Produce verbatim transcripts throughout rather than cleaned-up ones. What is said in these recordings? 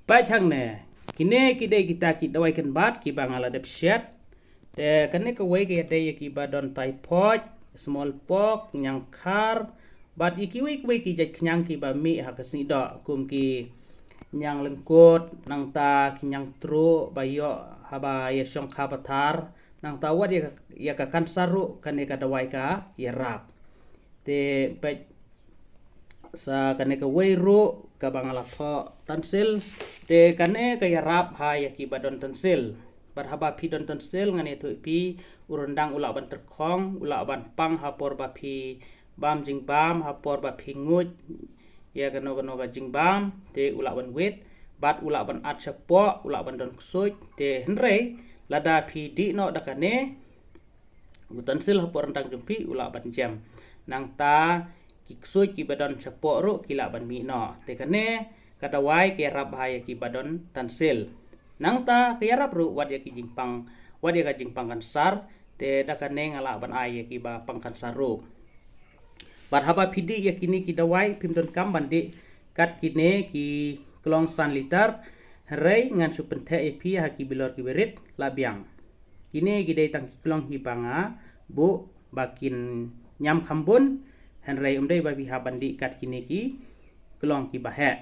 Peit hangne, kine ki dei kita ki dawai kynbat kiba nga la dep shet. Te kane kawei ka ïadei ïa kiba don typhoid, smallpox, ñiangkhar, bad ïa kiwei kiwei ki jait khñiang kiba mih ha ka snieh doh, kum ki ñiang lyngkut, nangta ki ñiang truh ba ïoh haba ïa shong kha pathar, nangta wat ïa ka, ïa ka kansar ruh kane ka dawai ka ïarap. Te peit sa kane kawei ruh kaba nga la thoh tonsil. Te kane ka ïarap ha ïa kiba don tonsil. Bad haba phi don tonsil, ngan ïathuh ïa phi, u ryndang u lah ban tyrkhong, u lah ban pang ha por ba phi bam jingbam, ha por ba phi nguid ïa kano kano ka jingbam, te u lah ban wit, bad u lah ban at shapoh, u lah ban don ksuid. Te hynrei lada phi dih noh da kane, u tonsil hapoh ryndang jong phi u lah ban jem. Nangta ki ksuid kiba don shapoh ruh ki lah ban mih noh. Te kane ka dawai ka ïarap bha ïa kiba don tonsil. Nangta ka ïarap ruh wat ïa ki jingpang, wat ïa ka jingpang kansar. Te da kane nga lah ban ai ïa kiba pang kansar ruh. Bad haba phi dih ïa kine ki dawai, phim donkam ban dih kat kine ki klong san liter. Hynrei ngan shu pyntheh ïa phi ha ki bilor kiba rit, la biang. Kine ki dei tang ki klong kiba nga buh ba kin ñiam kham bun. Hynrei ym dei ba phi hap ban dih kat kine ki klong kiba heh.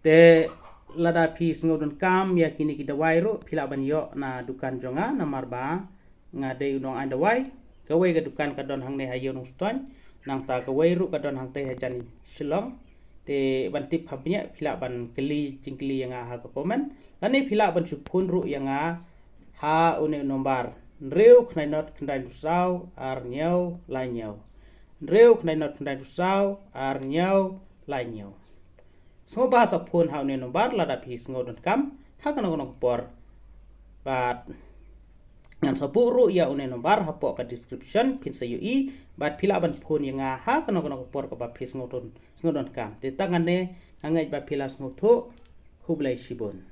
Te lada phi sngew donkam ïa kine ki dawai ruh, phi lah ban ïoh na dukan jong nga, namar ba nga dei u nongaiñ dawai. Kawei ka dukan ka don hangne ha Ïew Nongstoiñ, nangta kawei ruh ka don hangtei hajan Shillong. Te ban tip kham bniah, phi lah ban kylli jingkylli ïa nga ha ka comment, lane phi lah ban shu phone ruh ïa nga ha une u nombar: hynriew khyndai nod khyndai hynriew saw ar hynñiew lai hynñiew. Hynriew khyndai nod khyndai hynriew saw ar hynñiew lai hynñiew. Sngewbha sa phone ha une u nombar lada phi sngew donkam ha kano kano ka por. Bad ngan sa buh ruh ïa une u nombar hapoh ka description, phin sa ïohi. Bad phi lah ban phone ïa nga ha kano kano ka por kaba phi sngew don, sngew donkam. Te tang hangne, nga ngeit ba phi la sngewthuh. Khublei shibun.